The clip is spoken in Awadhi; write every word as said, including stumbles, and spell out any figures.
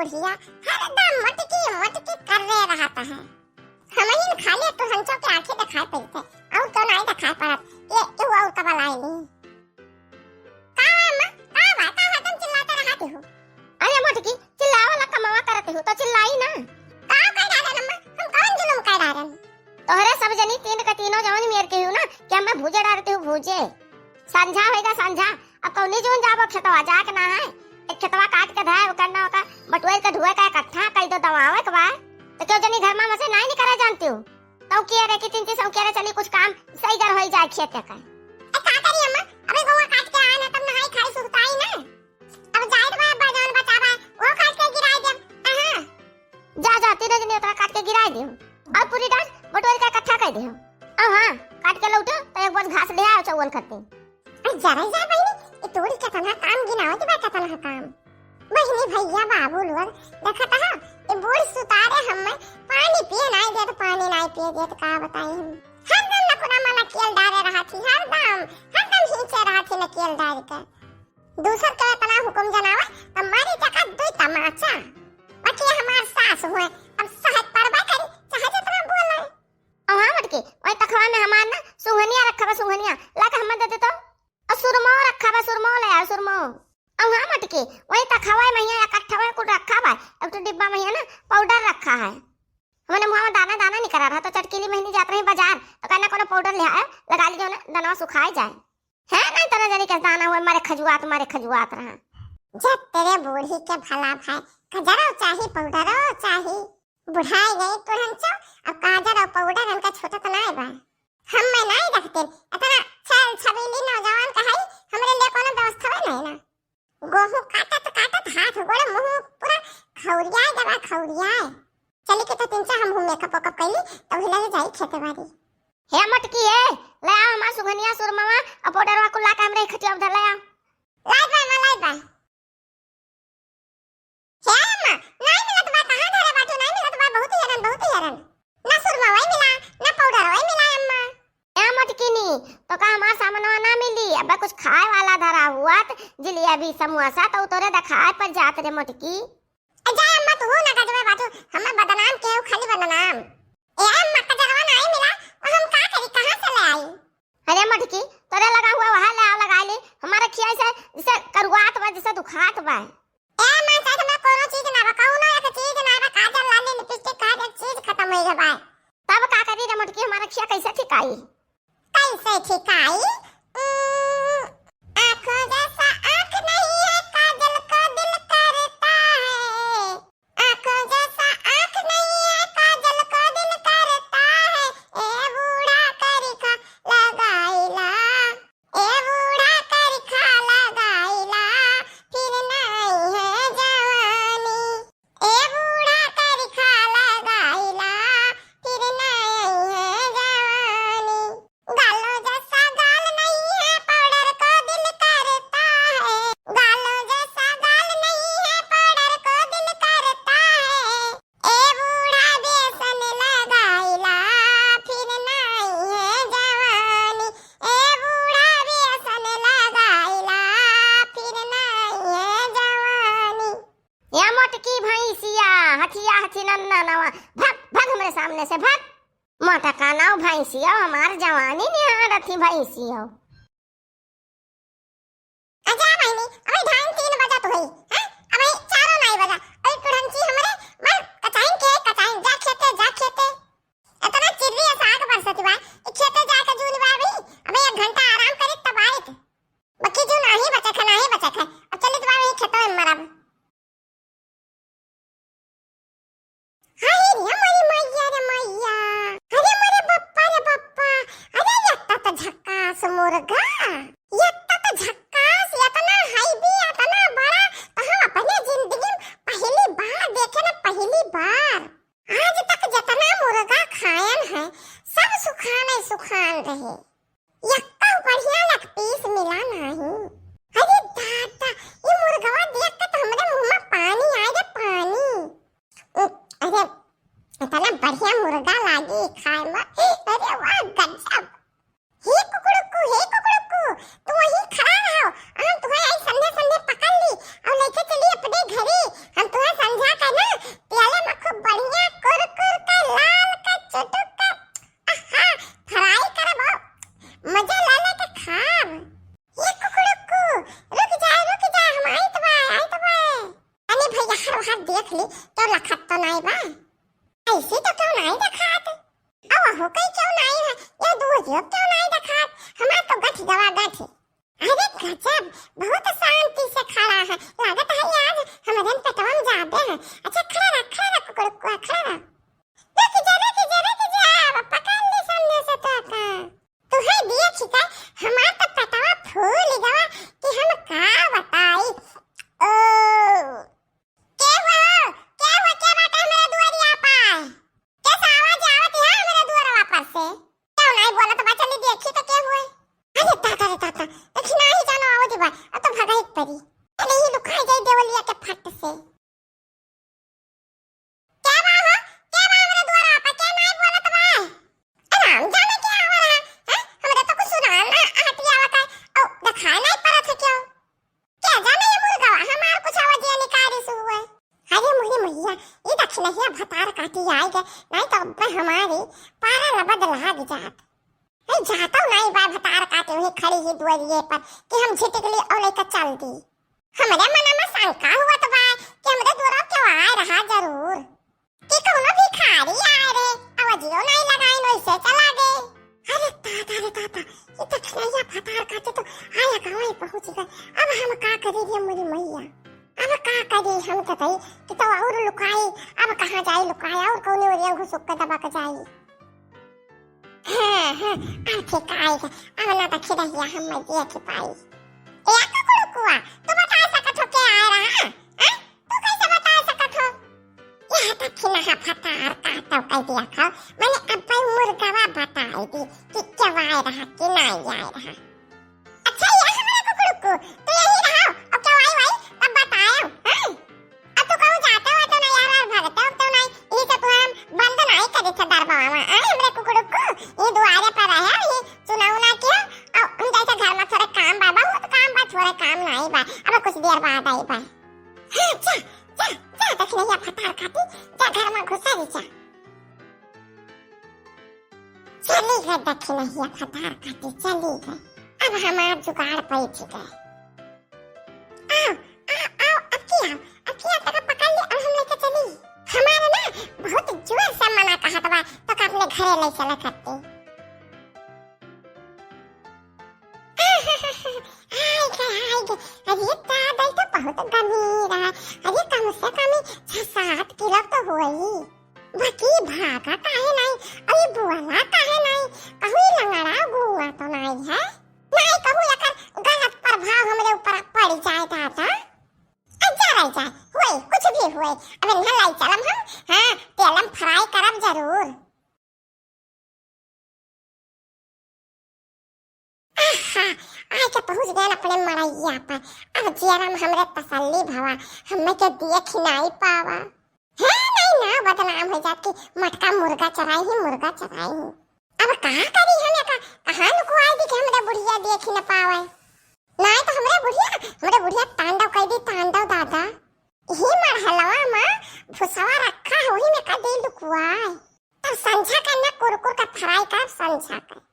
भैया हरदम मोटकी मोटकी कर रहे रहता है। हमहिन खाली तुरंचो के आंखें देखाए पड़ते, और तो नहीं देखाए पड़त। ये क्यों और कबल आए नहीं? का है अम्मा? का बा? का हरदम चिल्लाते रहती हो? अरे मोटकी, चिल्लावला कमावा करत हो तो चिल्लाई ना। का कह डारन अम्मा? हम कौन जुलुम कह डारन? तोहरे सब जनी तीन का तीनों जवन मेर के हो ना, कि हमें भूजे डारती हो भूजे। संझा होइगा संझा, अब कौनी जून जाबो खेतवा, जाए के ना है। एक खेतवा काट के धाए, ओकर ना ओका बटुएल के ढुए का इकट्ठा कई दो दवावे के बा। तो क्यों जनी घर में से नहीं निकले जानती हो? तौ किया रे कि तीन तीन सौ किया रे चली कुछ काम सही कर होई जाए खेत का। ए का करी अम्मा, अबे गोवा काट के आए ना तब नहाई खाई सुताई ना। अब जाए तो बा जौन बचावा, वो काट के गिराई दे। आहा। जा जा, तीनों जनी उतरा काट के गिराई दे। और पूरी डाल बटोर के इकट्ठा कर दे। अब हाँ, काट के लौटे तो एक बोझ घास ले आओ चौवन करते। अरे जरा जा बहिनी, ये तोड़ी केतना काम गिनावत बा, केतना काम। बहिनी, भैया, बाबू लोग, देखत हा, ये बूढ़ सुतारे हमें पानी पिए नाई देत, पानी नाई पिए देत, का बताई हम। हरदम नकुरा मा नकेल डारे रहत ही, हरदम, हरदम हिंचे रहत ही नकेल डार के। दूसर के इतना हुकुम जनावे, त मारी जका दुई तमाचा। बाकी हमार सास हुए, अब सहज पड़बा करी, चाहे जितना बोले। अब हाँ मटकी, वही तखवा में हमार ना सुंघनिया रखा बा, सुंघनिया, ला के हमें दे दे तो। और सुरमो रखा बा, सुरमो ले आओ, सुरमो। अब हाँ मटकी, वही तखवा में यहाँ इकट्ठा में कुल रखा बा, एक तो डिब्बा में यहाँ ना पाउडर रखा है। हमने मुँह में दाना दाना निकला रहा, तो चटकीली महीनी जात रही बाजार, तो कहना कोनो पाउडर ले आए, लगा लीजिए ना, दनवा सुखाए जाए। है ना, तना जनी के दाना हुए, मारे खजुआत, मारे खजुआत रहा। जब तेरे बूढ़ी के भला भाई, कजरो चाही, पाउडरो चाही। बुढ़ाई गई तुरंचो, अब काजर और पाउडर इनका छूटत नाय बा। हम मैं नाय रखते, इतना छल छबीली नौजवान कहाई, हमरे लिए कोनो व्यवस्था नहीं ना। गोहूं काटत काटत हाथ गोड़ मुंह पूरा खौरियाए गवा, खौरियाए। चली के तो तीन चार हम मेकअप वेकअप कैली, तब हिला ले जाई खेते बाड़ी। हे मटकी हे, ले आ हमार सुंघनिया सुरमवा, आ पाउडरवा कुल ला के हमरे खटिया उधर ले आ। लाई बा, माँ, लाई बा। हे अम्मा, नाई मिलत बा, कहाँ धरे बाटू, नाई मिलत बा, बहुत ही हरन, बहुत ही हरन। ना सुरमवई मिला, ना पाउडरवई मिला अम्मा। ए मोटकिनी, तो का हमार सामनवा ना मिली? अबे कुछ खाए वाला धरा हुआ त जिलेबी, समोसा तो तोरे देखाए पर जात रे मोटकी। ए जा अम्मा, तू ना गजबे बाटू, हमें बदनाम के हो, खाली बदनाम। ए अम्मा, कजरवा नाई मिला, तो हम का करी, कहाँ से ले आई? अरे मोटकी, तोरे लगा हुआ वहाँ ले आओ, लगा ले। हमारे खिया से जैसे करुआत बा, जैसे दुखात बा। ए माँ, साथ में कोनो चीज ना बा, कौनो एक चीज ना बा, काजल, लाली, लिपस्टिक, हर एक चीज खत्म हो गया बा। तब का करी रे मोटकी, हमारा खिया कैसे ठिकाई? कैसे ठिकाई? उम्म, आँखों जैसा आँख नहीं है, काजल को दिल करता है। आँखों जैसा आँख नहीं है, काजल को दिल करता है। ए बूढ़ा करिखा लगाइला, ए बूढ़ा करिखा लगाइला, फिर नाई है जवानी। ए बूढ़ा करिखा लगाइला, फिर नाई है जवानी। गालो जैसा गाल नहीं है, पाउडर को दिल करता है। गालो जैसा गाल नहीं है, पाउडर को दिल करता है। ए बूढ़ा बेसन लगाइला, फिर नाई है जवानी। ए बूढ़ा बेसन लगाइला, फिर नाई है जवानी। या मोटकी भैंसिया, हथिया हथी नन्ना नवा, भाग, भाग हमरे सामने से, भाग। मोटका नाव भैंसिया, हमार जवानी निहारत ही भैंसिया। अजा बहिनी, अबे ढाई तीन बजत होई, हैं? अबे चारो नाई बजा। अरे टुढ़ंची हमरे, मर कचाइन के कचाइन, जा खेते, जा खेते। इतना चिर्री साग बरसत बा, ई खेते जाके जून बा अभी, अबे एक घंटा आराम करी तब आइत। बाकी जून नाही बचक है, नाही बचक है। अब चलित बा वही खेतवा में मरब। हाय रे मोरी मैया रे मैया, अरे मोरे बप्पा रे बप्पा, अरे यत्ता तो झक्कास मुर्गा, यत्ता तो झक्कास, इतना heavy, इतना बड़ा, तो हम अपने जिंदगी में पहली बार देखे ना, पहली बार। आज तक जितना मुर्गा खायन है, सब सुखान ही सुखान रहे। यक्का बढ़िया leg piece मिला नाही। अरे दादा, ई मुर्गवा देख के तो हमरे मुंह में पानी आए रे, पानी। उ, अरे, इतना बढ़िया मुर्गा लागी खाए में। अरे वाह, गजब। हे कुकुड़ुकू, हे कुकुड़ुकू, तू वहीं खड़ा रहो। हम तुम्हें आई संध्या संध्या पकड़ ली और लेके चली अपने घरे। हम तुम्हें संध्या देखली, केहू लखत तो नाई बा। ऐसी तो केहू नाई देखात। अब हो कहीं केहू नाई है, ये दुअरियो केहू नाई देखात। हमार तो गठ गवा गठ। अरे गजब, बहुत शांति से खड़ा है। लागत है आज हमरे पेटवा में जादे है। अच्छा, खड़ा रह, खड़ा रह, कुकुर, कुकुर, खड़ा रह। रुक जा, रुक जा, रुक जा, अब पकड़ ली संदेश तो का। तुहे दिए छिका, हमार तो पेटवा फूल गवा कि हम का बताई। ओ, के हो, के हो, के बाटे हमरे दुआरिया पर? कैसा आवाज आवत है हमरे दुआरवा पर से? केहू नाई बोलत बा, चली देखी तो के हुए। अरे दादा रे दादा, देखी नाही जानो आवत बा, अब तो भगाई परी। चली ही लुकाई जाई देवलिया के फट से। के बा हो? के बा हमरे दुआरा पे? के नाई बोलत बा? ए राम जाने के आवा रहा, हैं? हमरे तो कुछ सुनान ना हटी आवत है। औ, देखाई नाई परत है केहू? के जाने ये मुर्गवा, हमार कुछ आवाज ये निकारी सु हुए। अरे मोरी मैया, ये दक्षिणहिया भतार काटी आए गए, नाई तो अब हमारी पारा लबद लाग जात। ए, जातौ नाई बा भतार काटे, वही खड़ी ही दुआरिये पर कि हम झिटकली और लेकर चल दी। हमरे मन में शंका हुआ तो बा कि हमरे दुआरा केहू आए रहा जरूर, कि कौनो भिखारी आए रे, आवाजियो नाई लगाइन, वैसे चला गए। अरे दादा रे दादा, ये तो खिलैया भतार काटे तो आया गाँव पहुँच गए। अब हम का करी रे मोरी मैया, अब का करी? हम तो कही कि तो और लुकाई, अब कहाँ जाई लुकाई, और कौने ओरिया घुसुक के दबक जाई। हाँ, हाँ, आँखें काई के, अब ना तो खिदहिया हम मैं देख पाई। ए, आ कुकुड़ुकुआ, तू बता सकत हो के आए रहा, हाँ? हाँ? तू कैसे बता सकत हो? यह तो खिनहा फतार का तो कह दिया खाओ, मैंने अब भाई मुर्गवा बताई दी कि क्या आए रहा, कि नहीं आए रहा। अच्छा, ये हमारा कुकुड़ुकु, तू यही रहो, और क्या आई भाई, तब बतायो, हाँ? अब तू कहूँ जाते हो तो ना यार, और भागते हो तो ना, ये सब हम बंद नहीं कर देते दरबावा, हाँ, हमारे कुकुड़ुकु, ये दुआरे पर रहे, ये चुनाव ना किया, और हम जैसे घर में थोड़े काम बा, बहुत काम बा, थोड़े काम नहीं बा, अब कुछ देर बाद आई बा। हाँ, जा, जा, जा, दक्षिणैया भतार खाती, जा घर में घुसा रही जा। चली गए दक्षिणहिया भतार खाती, चली गए। अब हमार जुगाड़ बैठ गए। आओ, आओ, आओ, अब की आओ, अब की आओ, तका पकड़ ले, अब हम लेके चली। हमारे ना बहुत जोर से मना कहत बा, तो का अपने घरे ले चले करते। हाय गे, हाय गे, अरे दादा, ई तो बहुत गंभीर है। अरे कम से कम ई छह सात किलो तो होई। बाकी भागा काहे नहीं? अरे बोला काहे नहीं? कहूँ ई लंगड़ा गूंगा तो नहीं है? नहीं कहूँ एकर गलत प्रभाव हमरे ऊपर पड़ जाए दादा। अच्छा रह जाए, होए, कुछ भी होए। अब इन्हें लाई चलम हम, हाँ, तेलम fry करब जरूर। आहा, आए के पहुँच गए अपने मड़ैया पर। अब जियरा में हमरे तसल्ली भवा, हमें के देख ही नाई पावा। हे नहीं ना, बदनाम हो जात कि मटका मुर्गा चराई ही, मुर्गा चराई ही। अब का करी हम एका, कहाँ लुकवाई दी कि हमरे बुढ़िया देख ही न पावे। नाई तो हमरे बुढ़िया, हमरे बुढ़िया तांडव कई दी, तांडव दादा। यही मरहलवा में भुसवा रखा है, वही में का दे लुकवाए। तब संझा के ना कुरकुर का fry करब संझा के।